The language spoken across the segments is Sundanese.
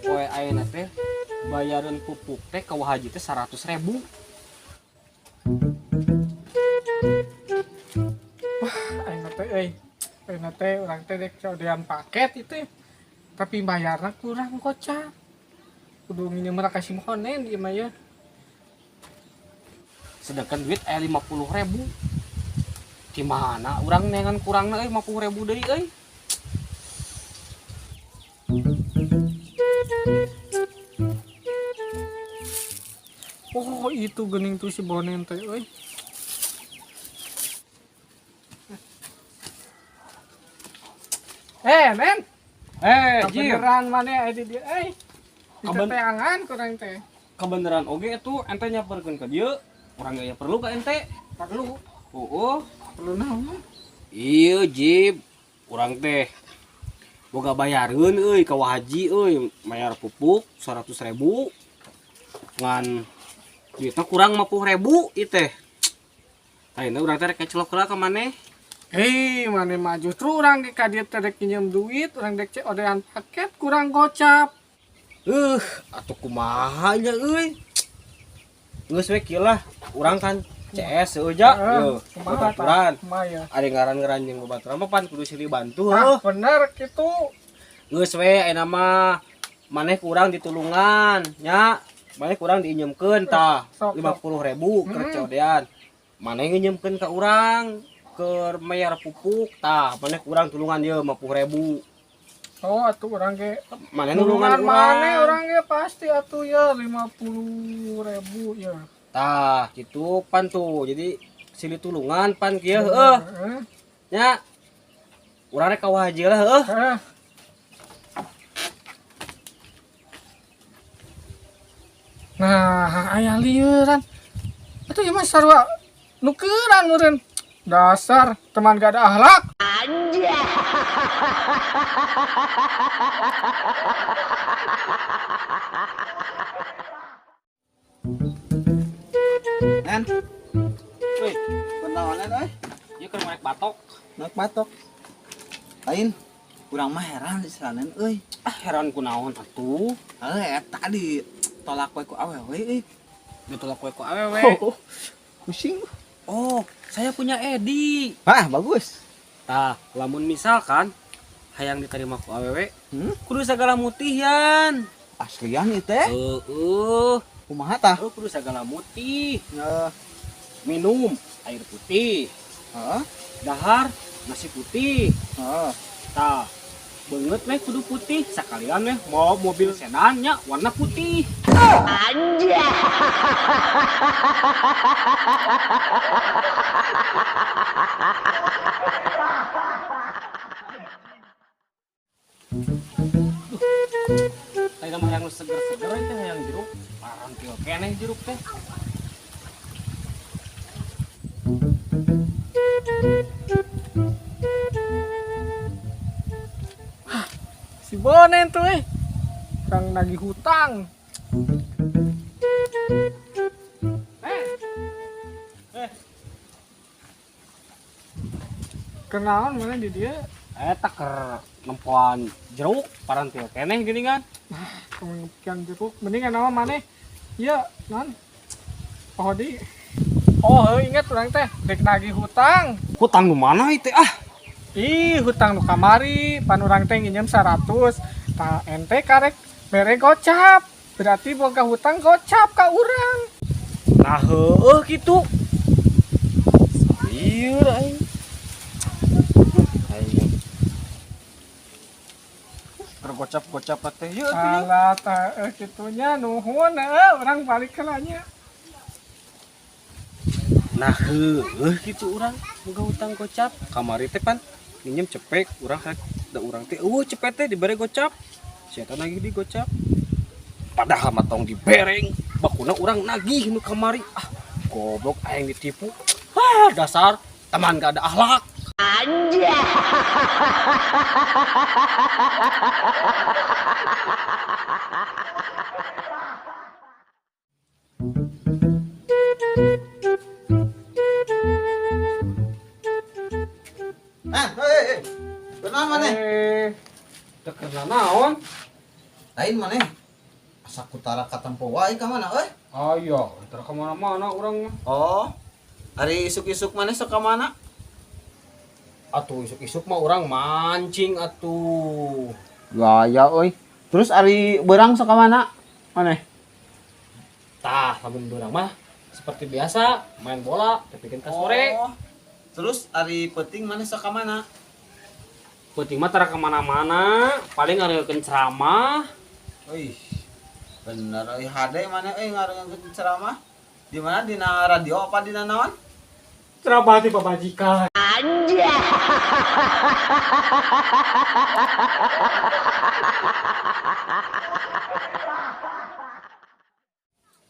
Poe ayeuna teh bayaran pupuk teh ka Wa Haji teh 100.000. Ayeuna teh euy. Ayeuna teh urang teh dek codean paket itu. Tapi bayarna kurang kocak. Kudu nginjem ka si Mohonen ieu mah ya. Sedangkan duit aya 50.000. Di mana urang neangan kurangna euy 50.000 deui euy. Oh, itu geuning tuh si Bonen teh euy. Eh, men. Jir. Kebeneran mana di dieu euy. Diteteangan kurang teh. Kebeneran oge itu ente nyamperkeun ka dieu. Urang aya perlu ka ente? Perlu. Heeh. Perlu naon? Iya, Jib. Urang teh boga bayareun euy ka Wa Haji euy, bayar pupuk 100.000. Ngan duitna kurang 50.000 ieu teh. Ayeuna urang teh rek kecelok heula ka maneh. Hei, maneh mah justru urang ge ka dieu teh rek nginjem duit, urang dek COD-an paket kurang gocap. Atuh kumaha nya euy. Geus we kieu lah, urang kan CS heuh ja. Yeuh, Kumaha tah? babaturan. Kumaha ya? Ari ngaran-ngaran jeung babaturan mah pan kudu silih bantu Ah, heuh. bener kitu. Geus we ayeuna mah maneh kurang ditulungan nya. Maneh kurang diinjemkeun tah Sok, sok. 50.000 keur COD-an. Maneh nginjemkeun ka urang keur mayar pupuk tah, maneh kurang tulungan ieu 50.000. Oh, atuh urang ge Maneh nulungan nulungan maneh urang. urang ge pasti atuh ya 50.000 ya. Tah, kitu pan tuh. Jadi silih tulungan pan kieu heueuh. Heeh. Nya. Urang rek ka Wa Haji lah heueuh. Heeh. Nah, aya lieuran. Atuh ieu mah sarua nukeran meureun. Dasar teman gak ada akhlak. Nen, Weh, kunaon nen euy? ieu keur merek batok. Naik batok. Lain, urang mah heran di saranen euy. Ah, heran kunaon atuh. Heuh, eta tadi tolak we ku awewe euy. Ditolak we ku awewe. Oh, pusing. Oh, saya punya Edi. Wah, bagus. Tah, lamun misalkan hayang diterima ku awewe, Hmm? kudu sagala mutih yan. Aslian ieu teh. Heeh. Kumaha tah? Heuh, kudu sagala mutih. Heeh. Minum air putih, Heeh. dahar nasi putih. Heeh. Tah, beungeut weh kudu putih, sakalian weh mau mobil sedan nya warna putih. Anjay. Tadi mah yang seger-seger teh hayang jeruk, parantil keneh jeruk teh. Si Bonen tuh eh. Urang nagih hutang. Kenaon mana di dia? Eta keur nempoan jeruk parantil keneh geuningan. Nah, kemudian jeruk mendingan nama maneh. Iya, non. Oh di. Oh, heuh, inget urang teh dek nagih hutang. Hutang nu mana ieu teh ah? Ih, hutang nu kamari, pan urang teh nginjem 100. Tah ente karek mere gocap. Berarti boga hutang gocap ka urang. Nah, heueuh kitu. Lieur aing. Aing. Tergocap-gocap teh ieu atuh nya. Alah, tah kitunya nuhun heuh, urang balik heula nya. Nah, heueuh kitu urang boga hutang gocap. Kamari teh pan minjem cepek urang rek da urang teh eueuh cepet teh dibere gocap. Si eta nagih di gocap. Padahal mah tong dibereng, bakuna urang nagih nu kamari. Ah, goblok aing ditipu. Ah, dasar teman gak ada akhlak. Anjay. Ah, hei, hei. Kunaon maneh? Teu karena naon? Lain maneh. Asa ku tara katempo wae ka mana euy? Aya, tara ka mana-mana urang mah. Oh. Ari isuk-isuk maneh sok ka mana? Atuh isuk-isuk mah urang mancing atuh. Gaya euy. Terus ari beurang sok ka mana? Maneh? Tah, lamun beurang mah seperti biasa main bola tapi ka sore. Oh. Terus ari peuting maneh sok ka mana? Peuting mah tara kemana-mana, paling ngarengekeun ceramah. Wih. Bener euy, hade maneh euy ngarengekeun ceramah. Di mana, dina radio apa dina naon? Ceramah di pamajikan.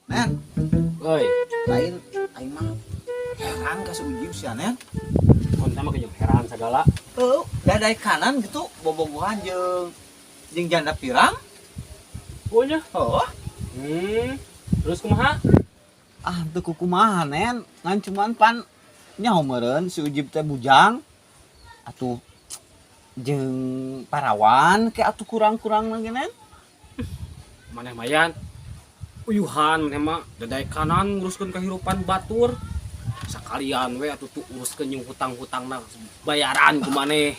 Nen, Euy, lain aing mah heran ka si Ujib sia, Nen. konten mah jeung heran segala. Heuh, dadai kanan gitu bobogohan jeung jeung janda pirang. Oh nya. Heuh. Terus kumaha? Ah, teu kukumaha, Nen. Ngan cuman pan nyaho meureun si Ujib teh bujang. Atuh jeung parawan ke atuh kurang-kurang lagi, Nen. Maneh mayan. Uyuhan maneh mah dadai kanan nguruskeun kehidupan batur. Sakalian we atuh tuh uruskeun jeung hutang-hutangna bayaran ku maneh.